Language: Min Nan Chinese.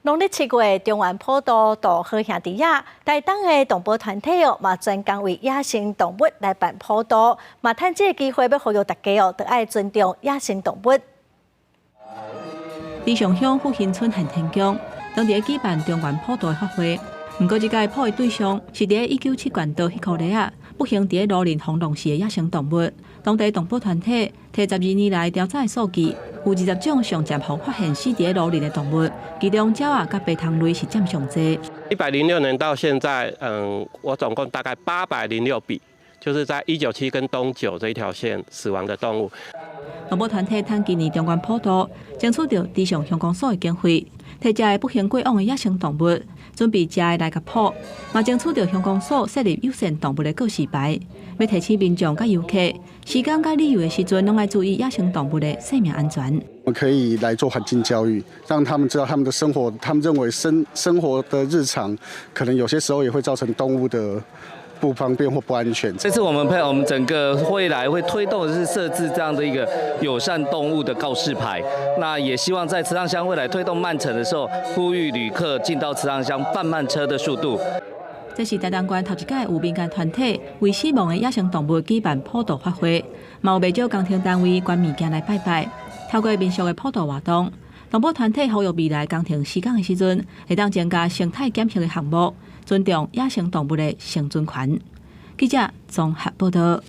農曆七月中元普渡度好兄弟仔，台東的動保團體哦，嘛專工為野生動物來辦普渡，嘛趁這個機會欲呼籲大家哦，著愛尊重野生動物。池上鄉復興村玄天宮，當地舉辦中元普渡的法會。毋過這屆普的對象是佇197縣道彼箍犁仔，不幸佇蘆林予弄死的野生動物。當地動保團體提12年來調查的數據，有20種上捷予發現死佇蘆林的動物，其中鳥仔佮爬蟲類是佔上濟。106年到現在，我總共大概806筆，就是在197跟東九這一條線死亡的動物。動保團體趁今年中元普渡，爭取著池上鄉公所的經費，提遮的不幸過往的野生動物，準備遮的來共普，嘛爭取著鄉公所設立友善動物的告示牌，欲提醒民眾佮遊客，時間佮旅遊的時陣，攏愛注意野生動物的生命安全。我們可以來做環境教育，讓他們知道他們的生活，他們認為生活的日常，可能有些時候也會造成動物的不方便或不安全。這次我們配我們整個未來會推動的是設置這樣的一個友善動物的告示牌。那也希望在池上鄉未來推動慢乘的時候，呼籲旅客進到池上鄉放慢車的速度。這是台東縣頭一屆有民間團體為死亡的野生動物舉辦普渡法會，嘛有袂少工程單位捐物件來拜拜。透過民俗的普渡活動，動保團體呼籲未來工程施工的時陣，會當增加生態檢測的項目，尊重野生動物的生存權。記者綜合報道。